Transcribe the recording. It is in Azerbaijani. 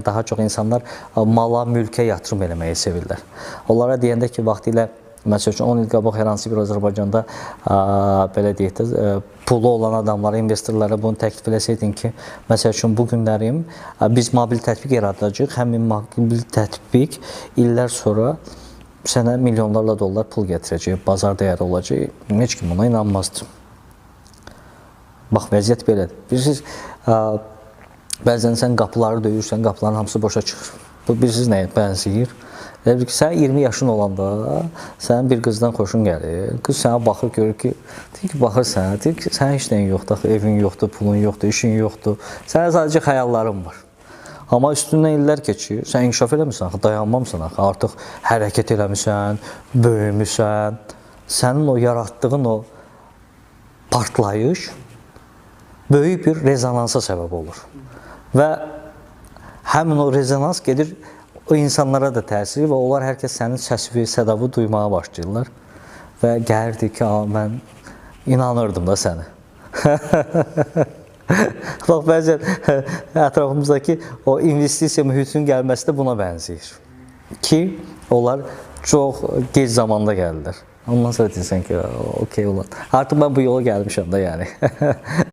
Daha çox insanlar mala, mülkə yatırım eləməyi sevirlər. Onlara deyəndə ki, vaxtilə məsəl üçün 10 il qabaq hər hansı bir Azərbaycanda belə deyək də pulu olan adamlara, investorlara bunu təklif eləsəydin ki, məsəl üçün bu günlərim biz mobil tətbiq yaradacağıq. Həmin mobil tətbiq illər sonra sənə milyonlarla dollar pul gətirəcək, bazar dəyəri olacaq. Heç kim buna inanmazdı. Bax, vəziyyət belədir. Bilirsiniz, bəzən sən qapıları döyürsən, qapıların hamısı boşa çıxır. Bu, bilirsiniz nəyə bənzəyir? Elə bil ki, sən 20 yaşın olanda sənin bir qızdan xoşun gəlir. Qız sənə baxır, görür ki, deyir ki, baxır sənə, deyir ki, sənin heç nəyin yoxdur, axı, evin yoxdur, pulun yoxdur, işin yoxdur. Sənin sadəcə xəyalların var. Amma üstündən illər keçir, sən inkişaf eləmirsən, axı, dayanmamısan axı, artıq hərəkət eləmisən, böyümüsən. Sənin o yaratdığın o partlayış böyük bir rezonansa səbəb olur. Və həmin o rezonans gedir o insanlara da təsir və onlar hər kəs sənin səsi, sədavı duymağa başlayırlar. Və gəlirdi ki, mən inanırdım da sənə. Bax, bəzən ətrafımızdakı o investisiya mühitinin gəlməsi də buna bənzəyir. Ki, onlar çox gec zamanda gəlirlər. Ondan sonra deyirsən ki, okey olan. Artıq mən bu yola gəlmişəm də yəni.